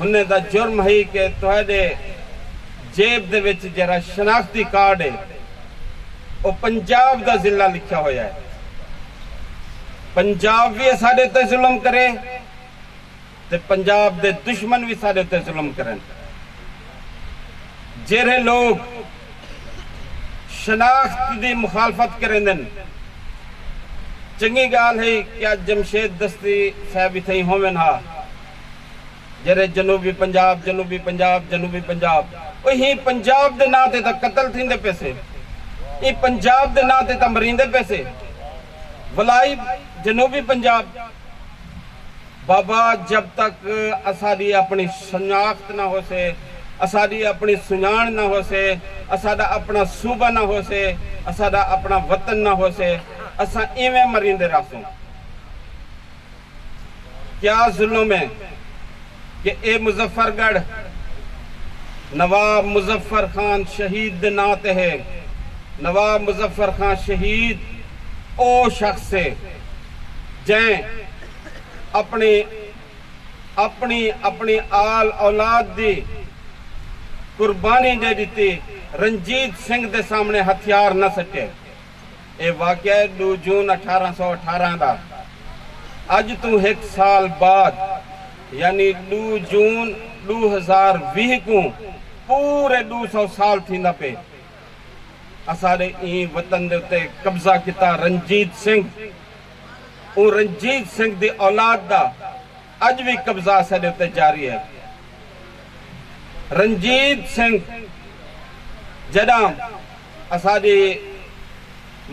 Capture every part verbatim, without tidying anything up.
ہنیں دا جرم ہئی کہ تہاݙے جیب دے وچ جیڑھا شناختی کارڈ ہے، او پنجاب دا ضلع لکھیا ہویا ہے۔ پنجاب وی اساݙے تے ظلم کرے تے پنجاب دے دشمن وی ساݙے تے ظلم کرن۔ جیڑھے لوگ شناخت دی مخالفت کریندن، چنڳی ڳالھ ہے کہ اڄ جمشید دستی صاحب اتھائیں ہوون ہا، جیڑھے جنوبی پنجاب، جنوبی پنجاب، جنوبی پنجاب، او ہی پنجاب دے ناں تے تاں قتل تھیندے پیسے، ایں پنجاب دے ناں تے تاں مریندے پیسے۔ ولائی جنوبی پنجاب، بابا، جب تک اساݙی اپݨی شناخت نہ ہوسے، اساݙی اپݨی سنڄاݨ نہ ہوسے، اساݙا اپݨا صوبہ نہ ہوسے، اساݙا اپݨا وطن نہ ہوسے، اساں ایویں مریندے رہسوں۔ کیا ظلم ہے کہ اے مظفر گڑھ نواب مظفر خان شہید دے ناں تے ہے۔ نواب مظفر خان شہید او شخص ہے جیں اپݨی، اپݨی، اپݨی آل اولاد دی قربانی ݙے ݙتی، رنجیت سنگھ دے سامݨے ہتھیار نہ سٹے۔ اے واقعہ ہے ݙو جون اٹھارہ سو اٹھارہ دا۔ اڄ توں ہک سال بعد، یعنی ݙو جون ݙو ہزار ویہہ کوں پورے ݙو سو سال تھیندا پئے۔ اساݙے ایں وطن دے اتے قبضہ کیتا رنجیت سنگھ، اوں رنجیت سنگھ دی اولاد دا اڄ وی قبضہ اساݙے اتے جاری ہے۔ رنجیت سنگھ جݙاں اساݙی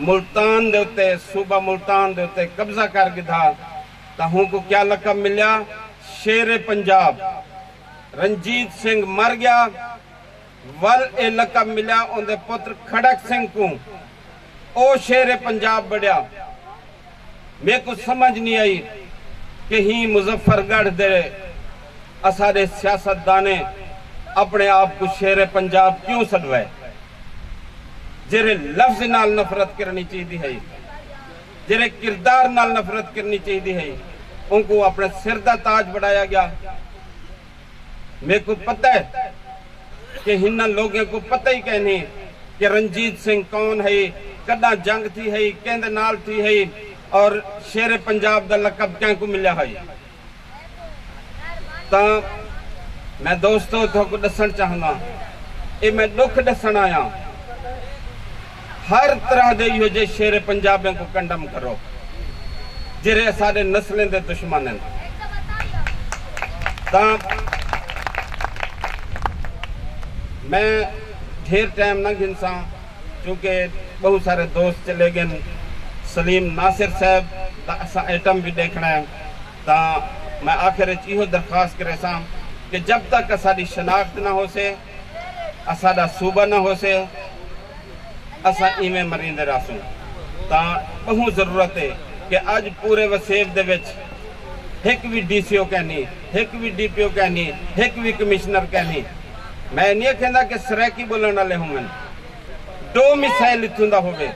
ملتان دے اتے، صوبہ ملتان دے اتے قبضہ کر گھدا، تاں ہوں کوں کیا لقب ملیا؟ شیر پنجاب۔ رنجیت سنگھ مر ڳیا، ول اے لقب ملیا اوندے پتر کھڑک سنگھ کوں۔ او شیر پنجاب بݨیا۔ میکوں سمجھ نی آئی کہ ہی مظفر گڑھ دے اساݙے سیاستدانیں اپݨے آپ کوں شیر پنجاب کیوں سݙوائے؟ جیڑھے لفظ نال نفرت کرݨی چاہیدی ہئی، جیڑھے کردار نال نفرت کرݨی چاہیدی ہئی، اونکوں اپݨے سر دا تاج بݨایا ڳیا۔ میکوں پتہ ہے کہ ہناں لوگیں کوں پتہ ہی کینی کہ رنجیت سنگھ کون ہئی، کݙاں جنگ تھی ہئی، کیندے نال تھی ہئی، اور شیر پنجاب دا لقب کینکوں ملیا ہئی۔ تاں میں دوستو تہاکوں ݙسݨ چاہنداں، اے میں ݙکھ ݙسݨ آیاں۔ ہر طرح دے ایہو جے شیر پنجابیں کوں کنڈم کرو، جیڑھے اساݙے نسلیں دے دشمن ہن۔ تاں میں ڈھیر ٹائم نہ گھنساں، کیونکہ بہت سارے دوست چلے ڳئن۔ سلیم ناصر صاحب دا اساں آئٹم وی ݙیکھݨا ہے۔ تاں میں آخر وچ ایہو درخواست کریساں کہ جب تک اساݙی شناخت نہ ہوسے، اساݙا صوبہ نہ ہوسے، اساں ایویں مریندے رہسوں۔ تاں ٻہوں ضرورت ہے کہ اڄ پورے وسیب دے وچ ہک وی ڈی سی او کینی، ہک وی ڈی پی او کینی، ہک وی کمشنر کینی۔ میں نہیں آکھیندا کہ سرائیکی ٻولݨ والے ہوون، ݙو میسائل اتھوں دا ہووے،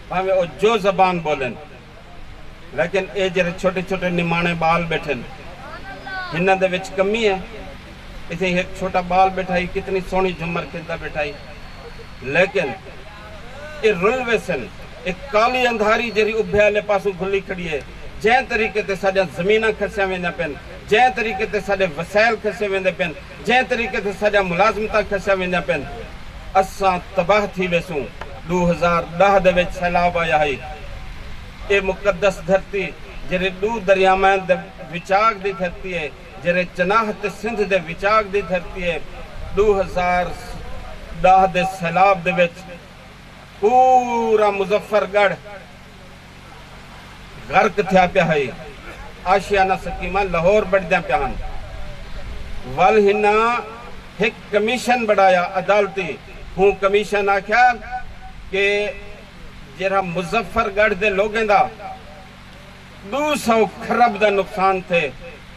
بھاویں او جو زبان ٻولن۔ لیکن اے جیڑھے چھوٹے چھوٹے نماݨے ٻال ٻیٹھن، ہناں دے وچ کمی ہے۔ اتھے ہک چھوٹا ٻال ٻیٹھا ہئی، کتنی سوہݨی جھمر کھیݙدا ٻیٹھا ہئی، لیکن اے رل ویسن۔ اے کالی اندھاری جیڑھی اُبھے آلے پاسوں گھلی کھڑی ہے، جیں طریقے تے ساݙیاں زمیناں کھسیاں ویندیاں پن، جیں طریقے تے ساݙے وسائل کھسے ویندے پن، جیں طریقے تے ساݙیاں ملازمتاں کھسیاں ویندیاں پن، اساں تباہ تھی ویسوں۔ ݙو ہزار ݙاہ دے وچ سیلاب آیا ہئی۔ اے مقدس دھرتی جیڑھے ݙو دریاواں دے وچاگ دی دھرتی ہے، جیڑھے چناہ تے سندھ دے وچاگ دی دھرتی ہے، ݙو ہزار ݙاہ دے سیلاب دے وچ پورا مظفر گڑھ غرق تھیا پیا ہئی۔ آشیانہ سکیماں لاہور بݨدیاں پیا ہن۔ ول ہناں ہک کمیشن بݨایا عدالتی۔ ہوں کمیشن آکھیا کہ جیڑھا مظفر گڑھ دے لوگیں دا ݙو سو کھرب دا نقصان تھے،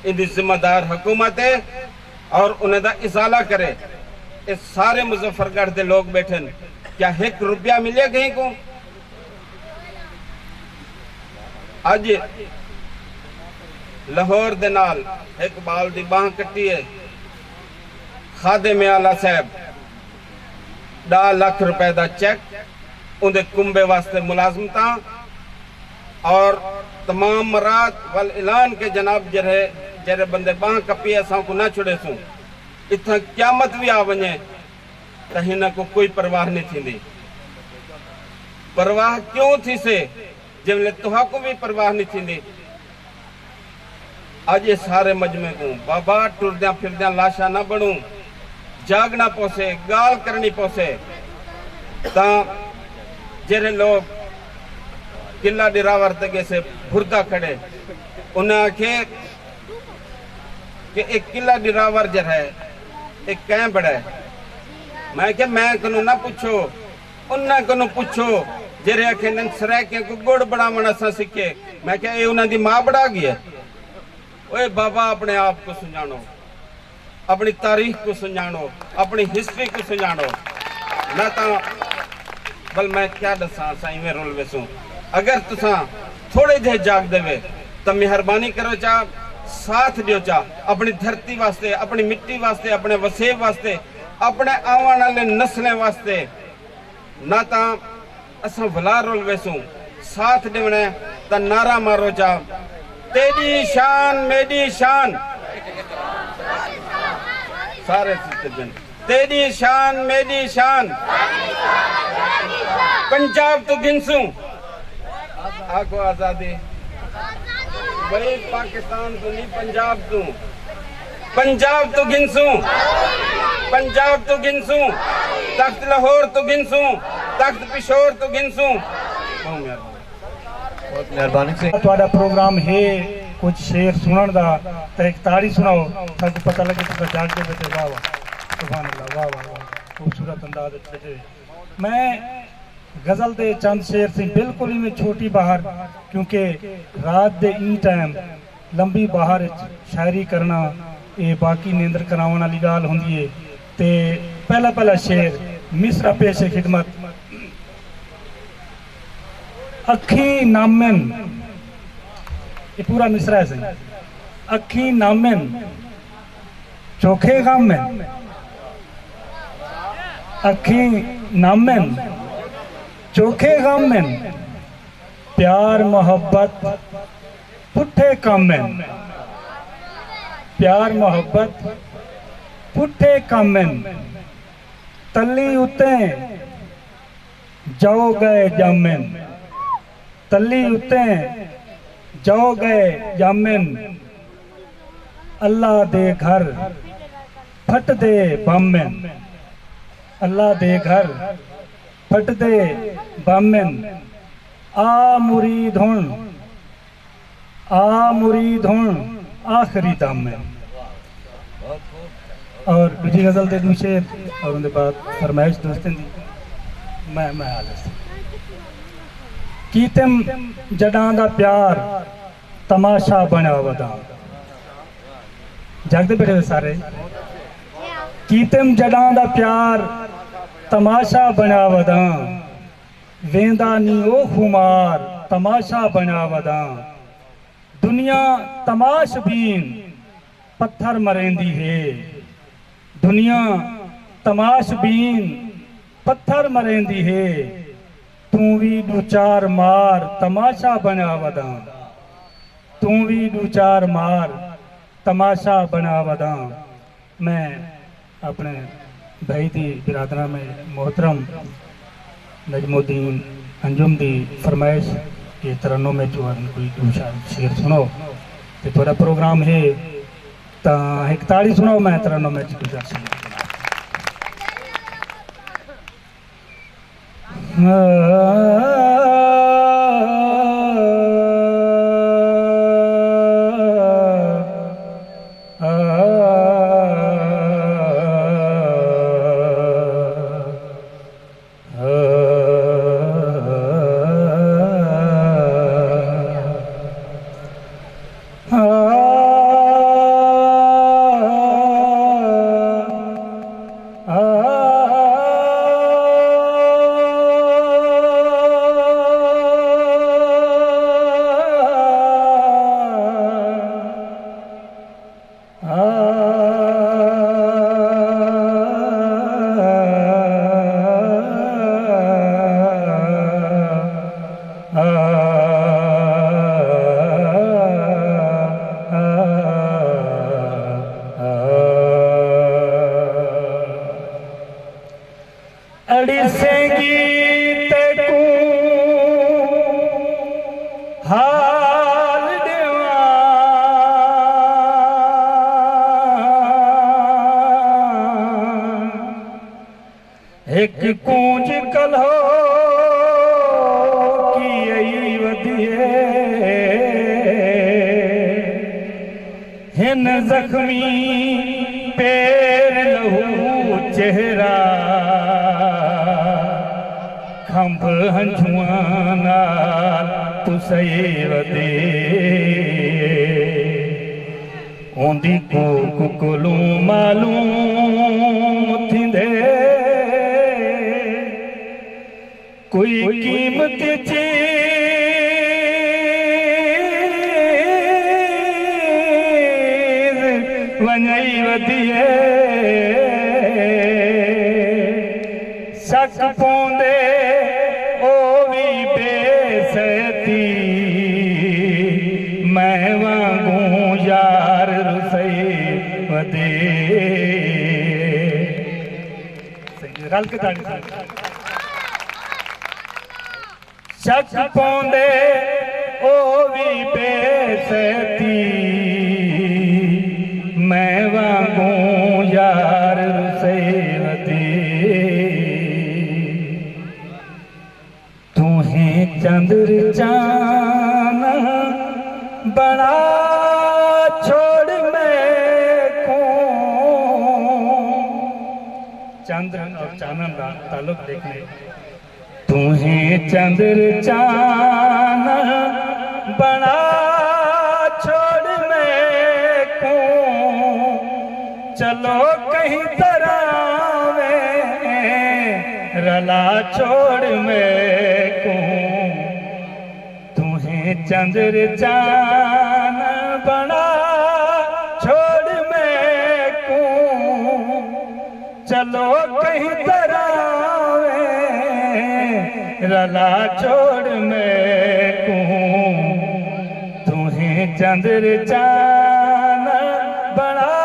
ایندی ذمہ دار حکومت ہے اور انہیں دا ازالہ کرے۔ اے سارے مظفر گڑھ دے لوگ ٻیٹھن، کیا ہک روپیہ ملے کہیں کوں؟ اڄ لاہور دے نال ہک ٻال دی ٻانہہ کٹی ہے، خادم اعلی صاحب ݙاہ لکھ روپے دا چیک اوندے کنبے واسطے ملازمتاں اور تمام مراد والاعلان کہ جناب جیڑھے جیڑھے بندے ٻانہہ کپی اساں کوں نہ چھڑیسوں، اتھاں قیامت وی آ ونڄے تاں ہنہاں کوں کوئی پرواہ نی تھیندی۔ پرواہ کیوں تھیسے؟ جیں ویلے تہاکوں وی پرواہ نی تھیندی۔ اڄ اے سارے مجمع کوں بابا ٹردیاں پھردیاں لاشاں نہ بݨوں، جاڳݨا پوسے، ڳالھ کرݨی پوسے۔ تاں جیڑھے لوک قلعہ ڈراور تے ڳیسے بھردا کھڑے، انہاں آکھے کہ اے قلعہ ڈراور جیڑھا ہے اے کئیں بݨائے؟ میں آکھیا میں کنوں نہ پچھو، انہاں کنوں پچھو جیڑھے آکھیندن سرائیکیاں کوں ڳڑ بݨاوݨ اساں سکھے۔ میں آکھیا اے انہاں دی ماء بݨا ڳئی ہے؟ اوئے بابا اپݨے آپ کوں سنڄاݨو، اپݨی تاریخ کوں سنڄاݨو، اپݨی ہسٹری کوں سنڄاݨو۔ نہ تاں بل میں کیا ݙساں اساں ایویں رل ویسوں۔ اگر تساں تھوڑے جہے جاڳدے وے تاں مہربانی کرو چا ساتھ ݙیو چا اپݨی دھرتی واسطے، اپݨی مٹی واسطے، اپݨے وسیب واسطے، اپݨے آوݨ آلے نسلیں واسطے۔ نہ تاں اساں ولا رل ویسوں۔ ساتھ ݙیوݨے تاں نعرہ مارو چا، تیݙی شان میݙی شان۔ سارے سسٹم جن، تیݙی شان میݙی شان۔ پنجاب توں گھنسوں، آکھو آزادی۔ بھئی پاکستان توں نی، پنجاب توں۔ پنجاب توں گھنسوں، پنجاب توں گھنسوں، تخت لاہور توں گھنسوں، تخت پشور توں گھنسوں۔ بہت مہربانی۔ بہت مہربانی سئیں۔ تہاݙا پروگرام ہے کجھ شعر سݨݨ دا، تاں ہک تاڑی سݨاؤ، ساکوں پتہ لڳے تساں جاڳدے پئے۔ واہ واہ، سبحان اللہ، واہ واہ واہ، خوبصورت انداز اچ سجے۔ میں غزل دے چند شعر سئیں، بالکل ایویں چھوٹی بہر، کیونکہ رات دے ایں ٹائم لمبی بہر اچ شاعری کرݨا اے باقی نیندر کراوݨ آلی ڳالھ ہوندی اے۔ تے پہلا پہلا شعر، مصرع پیش خدمت۔ اکھیں نم ہن، اے پورا مصرع ہے سئیں۔ اکھیں نم ہن، چوکھے غم ہن۔ اکھیں نم ہن، چوکھے غم ہن۔ پیار محبت پٹھے کم ہن۔ پیار محبت پٹھے کم ہن۔ تلی اتے جو ڳئے ڄم ہن۔ تلی اتے جو ڳئے ڄم ہن۔ اللہ دے گھر پھٹدے بم ہن۔ اللہ دے گھر پھٹدے بم ہن۔ آ مرید ہݨ، آ مرید ہݨ آخری دم ہن۔ اور ݙوجھی غزل دے ݙو شعر اور اوندے بعد فرمائش دوستیں دی۔ میں، میں حالت کیتم جݙاں دا پیار تماشا بݨیا وداں۔ جاڳدے ٻیٹھے وے سارے۔ کیتم جݙاں دا پیار تماشا بݨیا وداں۔ ویندا نی او خمار تماشا بݨیا وداں۔ دنیا تماش بین پتھر مریندی ہے۔ دنیا تماش بین پتھر مریندی ہے۔ توں وی ݙو چار مار تماشا بݨیا وداں۔ توں وی ݙو چار مار تماشا بݨیا وداں۔ میں اپݨے بھائی دی برادراں میں محترم نجم الدین انجم دی فرمائش کہ ترنم وچ او آہدن کوئی ݙو چار شعر سݨاؤ تے تہاݙا پروگرام ہے تاں ہک تاڑی سݨاؤ، میں ترنم وچ ݙو چار شعر سݨاؤں۔ ہک کونج کلہو کی ائی ودی ہے، ہن زخمی پیر لہو چہرہ، کھمب ہنجھواں نال پسائی ودی۔ اوندی کوک کولوں معلوم تھیندے، کوئی قیمتی چیز ونڄائی ودی ہے۔ شک پوندے او وی بے سیتی، میں وانگوں یار رسائی ودی۔ رل کے تاڑی سݨ۔ شک پوندے او وی بے سیتی، میں وانگوں یار رسائی ودی۔ توں ہیں چندر چانن بݨا چھوڑ میکوں۔ چندر اور چانن دا تعلق ݙیکھݨے۔ توں ہیں چندر چانن بݨا چھوڑ میکوں، چلو کہیں طرح میں رلا چھوڑ میکوں۔ توں ہیں چندر چانن بݨا چھوڑ میکوں، چلو کہیں طرح میں رلا چھوڑ میکوں۔ توں ہیں چندر چانن بݨا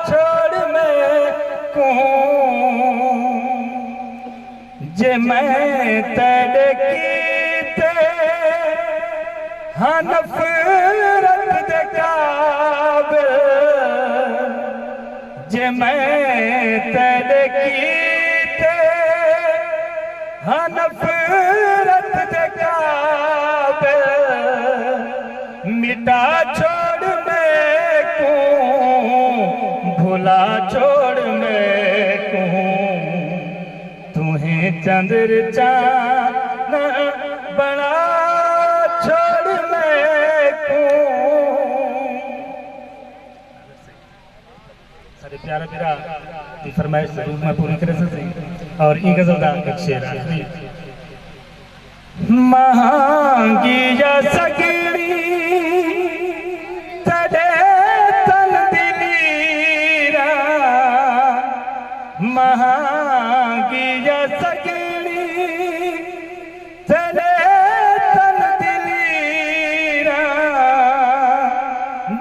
چھوڑ میکوں۔ جے میں تیݙے کیتے ہاں نفرت دے قابل، جے میں تیݙے کیتے ہاں نفرت دے قابل، مٹا چھوڑ میکوں، بھلا چھوڑ میکوں۔ توں ہیں چندر چانن بݨا چھوڑ میکوں۔ ساݙے پیارے بھرا دی فرمائش ضرور میں پوری کرے سسی، اور ایں غزل دا ایک شعر آخری۔ مہانگی یا سڳڑی تیݙے تن دی لیراں، مہانگی یا سڳڑی تیݙے تن دی لیراں،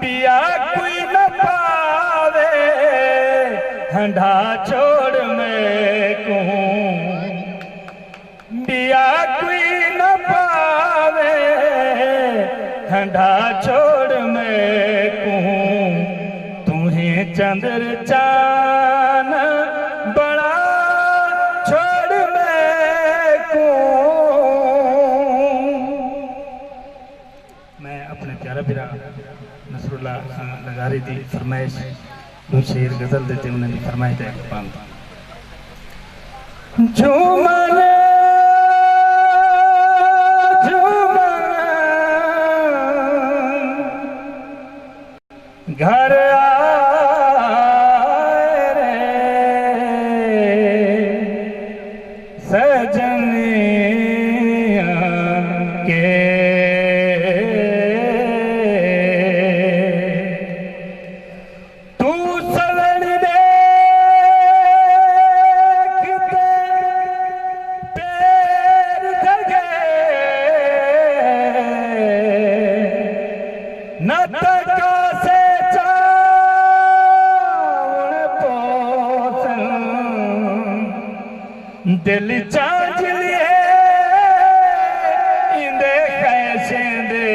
ٻیا کوئی نہ پاوے ہنڈھا چھوڑ میکوں۔ ٻیا کوئی نہ پاوے ہنڈھا چھوڑ میکوں۔ توں ہیں چندر چانن بݨا چھوڑ میکوں۔ میں اپݨے پیارے بھرا نصر اللہ خان لغاری دی فرمائش، ݙو شعر غزل دے تے انہاں دی فرمائش تے پانداں۔ جھومن، جھومن، گھر آئے رے سجنیاں کے۔ توں سوݨ ݙیکھ تے پیر دھڳے، نہ تاں کاسے چاوݨ پوسن۔ دل چانجلی ہے ایندے خیشیں دے،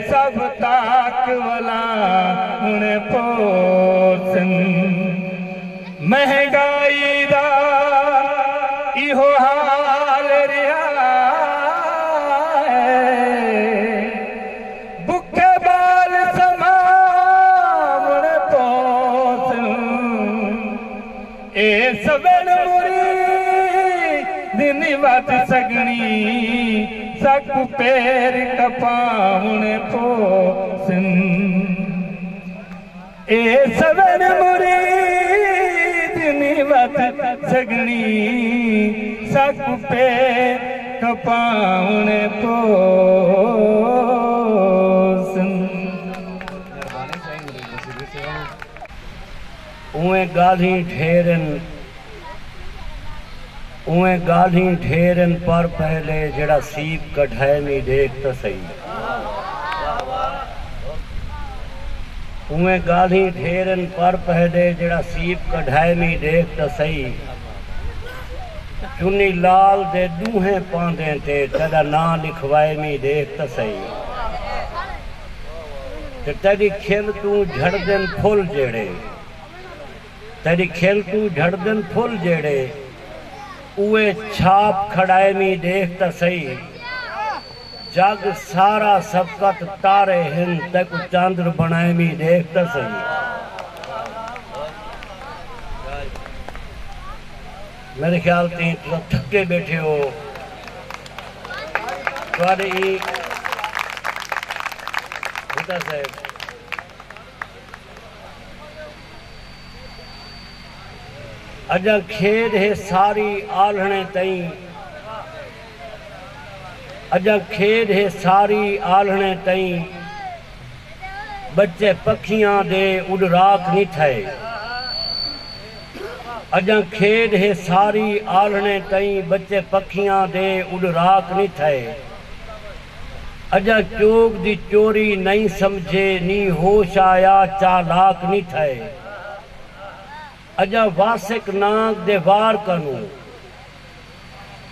سب تاک ولا ہݨ پوسن۔ مہنگائی دا اے سویݨ مرید نی وت سڳݨی، ساکوں پیر کپاوݨ پوسن۔ اے سویݨ مرید نی وت سڳݨی، ساکوں پیر کپاوݨ پوسن۔ اونویں ڳالھیں ڈھیر ہن، اونویں ڳالھیں ڈھیر ہن، پر پہلے جیڑھا سیپ کڈھائے می ݙیکھ تاں سہی۔ اونویں ڳالھیں ڈھیر ہن، پر پہلے جیڑھا سیپ کڈھائے می ݙیکھ تاں سہی۔ چنی لال دے ݙوہیں پاندیں تے تیݙا ناں لکھوائے می ݙیکھ تاں سہی۔ تے تیݙی کھل توں جھڑدن پھل جیڑھے، تیݙی کھل توں جھڑدن پھل جیڑھے، اوئے چھاپ کھڑائے می ݙیکھ تاں سہی۔ جڳ سارا سبقت تارے ہن، تیکوں چندر بݨائے می ݙیکھ تاں سہی۔ میݙے خیال تیں تساں تھکے ٻیٹھے ہو۔ تہاݙے ایں بھٹہ صاحب، اڄاں کھیݙ ہے ساری آلھݨے تئیں، اڄاں کھیݙ ہے ساری آلھݨے تئیں، ٻچے پکھیاں دے اݙ راکھ نی تھئے۔ اڄاں کھیݙ ہے ساری آلھݨے تئیں، ٻچے پکھیاں دے اݙ راکھ نی تھئے۔ اڄاں چوک دی چوری نئیں سمجھے، نی ہوش آیا چالاک نی تھئے۔ اڄاں واسک نانگ دے وار کنوں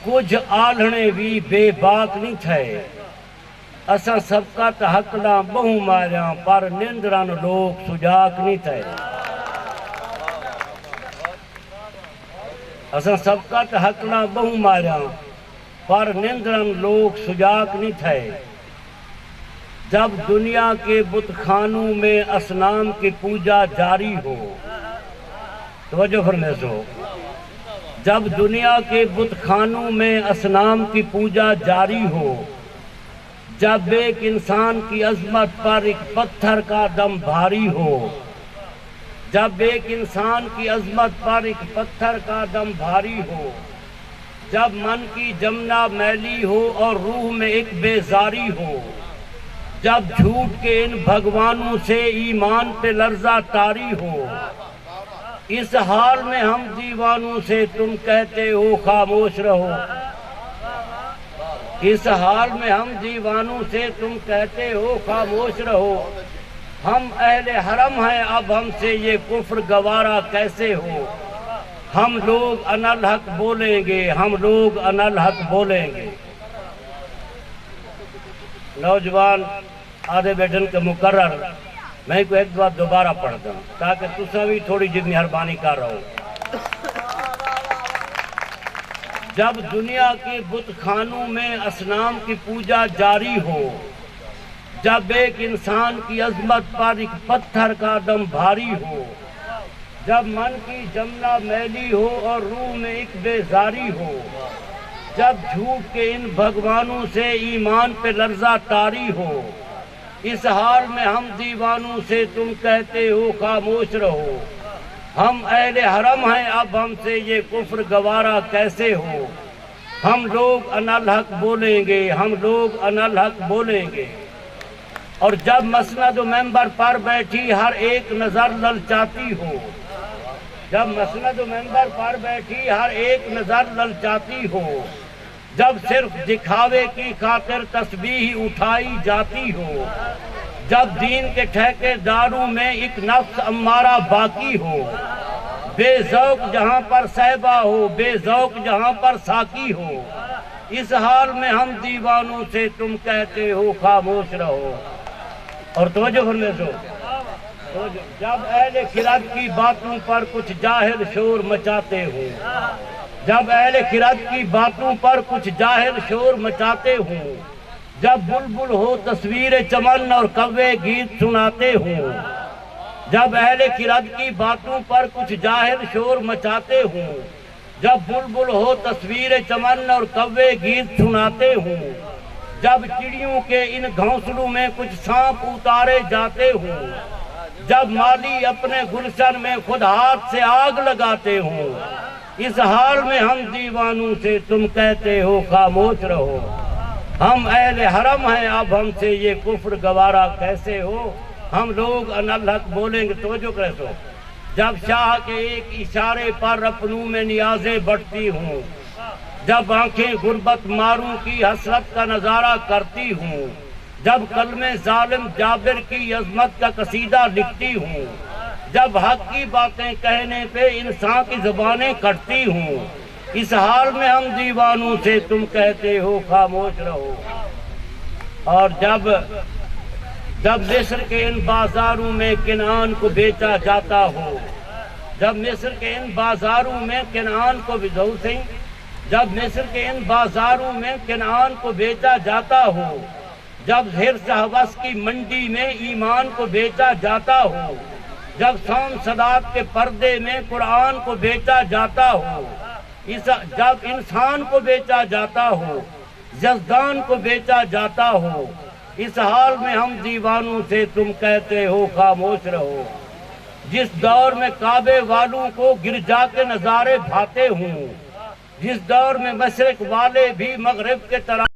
کجھ آلھݨے وی بے باک نی تھئے۔ اساں سبقت ہکلاں ٻہوں ماریاں، پر نندرن لوک سجاک نی تھئے۔ اساں سبقت ہکلاں ٻہوں ماریاں، پر نندرن لوک سجاک نی تھئے۔ جب دنیا کے بت خانوں میں اصنام کی پوجا جاری ہو، توجہ فرمیسو، جب دنیا کے بت خانوں میں اصنام کی پوجا جاری ہو، جب ایک انسان کی عظمت پر ایک پتھر کا دم بھاری ہو، جب ایک انسان کی عظمت پر ایک پتھر کا دم بھاری ہو، جب من کی جمنا میلی ہو اور روح میں ایک بیزاری ہو، جب جھوٹ کے ان بھگوانوں سے ایمان پہ لرزہ طاری ہو، اس حال میں ہم دیوانوں سے تم کہتے ہو خاموش رہو۔ اس حال میں ہم دیوانوں سے تم کہتے ہو خاموش رہو۔ ہم اہل حرم ہیں، اب ہم سے یہ کفر گوارا کیسے ہو؟ ہم لوگ انالحق بولیں گے، ہم لوگ انالحق بولیں گے۔ نوجوان آدھے بیٹھن کہ مقرر، میں کو ایک دفعہ دوبارہ پڑھ داں تاکہ تساں وی تھوڑی جی مہربانی کر رہو۔ جب دنیا کے بت خانوں میں اصنام کی پوجا جاری ہو، جب ایک انسان کی عظمت پر ایک پتھر کا دم بھاری ہو، جب من کی جمنا میلی ہو اور روح میں ایک بیزاری ہو، جب جھوٹ کے ان بھگوانوں سے ایمان پہ لرزہ طاری ہو، اس حال میں ہم دیوانوں سے تم کہتے ہو خاموش رہو۔ ہم اہل حرم ہیں، اب ہم سے یہ کفر گوارا کیسے ہو؟ ہم لوگ انالحق بولیں گے، ہم لوگ انالحق بولیں گے۔ اور جب مسند و ممبر پر بیٹھی ہر ایک نظر للچاتی ہو، جب مسند و ممبر پر بیٹھی ہر ایک نظر للچاتی ہو، جب صرف دکھاوے کی خاطر تسبیح اٹھائی جاتی ہو، جب دین کے ٹھیکے داروں میں ایک نفس امارہ باقی ہو، بے ذوق جہاں پر صہبا ہو، بے ذوق جہاں پر ساقی ہو، اس حال میں ہم دیوانوں سے تم کہتے ہو خاموش رہو۔ اور توجہ فرمیسو، توجہ۔ جب اہل خرد کی باتوں پر کچھ جاہل شور مچاتے ہو، جب اہل خرد کی باتوں پر کچھ جاہل شور مچاتے ہو، جب بلبل ہو تصویر چمن اور کوے گیت سناتے ہو، جب اہل خرد کی باتوں پر کچھ جاہل شور مچاتے ہوں، جب بلبل ہو تصویر چمن اور کوے گیت سناتے ہوں، جب چڑیوں کے ان گھونسلوں میں کچھ سانپ اتارے جاتے ہوں، جب مالی اپنے گلشن میں خود ہاتھ سے آگ لگاتے ہوں، اس حال میں ہم دیوانوں سے تم کہتے ہو خاموش رہو۔ ہم اہل حرم ہیں، اب ہم سے یہ کفر گوارا کیسے ہو؟ ہم لوگ انالحق بولیں گے، توجہ کرے سو۔ جب شاہ کے ایک اشارے پر اپنوں میں نیازیں بڑھتی ہوں، جب آنکھیں غربت ماروں کی حسرت کا نظارہ کرتی ہوں، جب قلم ظالم جابر کی عظمت کا قصیدہ لکھتی ہوں، جب حق کی باتیں کہنے پہ انسان کی زبانیں کٹتی ہوں، اس حال میں ہم دیوانوں سے تم کہتے ہو خاموش رہو۔ اور جب جب مصر کے ان بازاروں میں کنعان کو بیچا جاتا ہو، جب مصر کے ان بازاروں میں کنعان کو بھی، ظہور سئیں، جب مصر کے ان بازاروں میں کنعان کو بیچا جاتا ہو، جب حرص ہوس کی منڈی میں ایمان کو بیچا جاتا ہو، جب سام صدات کے پردے میں قرآن کو بیچا جاتا ہو، اس، جب انسان کو بیچا جاتا ہو، یزدان کو بیچا جاتا ہو، اس حال میں ہم دیوانوں سے تم کہتے ہو خاموش رہو۔ جس دور میں کعبے والوں کو گرجا کے نظارے بھاتے ہوں، جس دور میں مشرق والے بھی مغرب کے طرح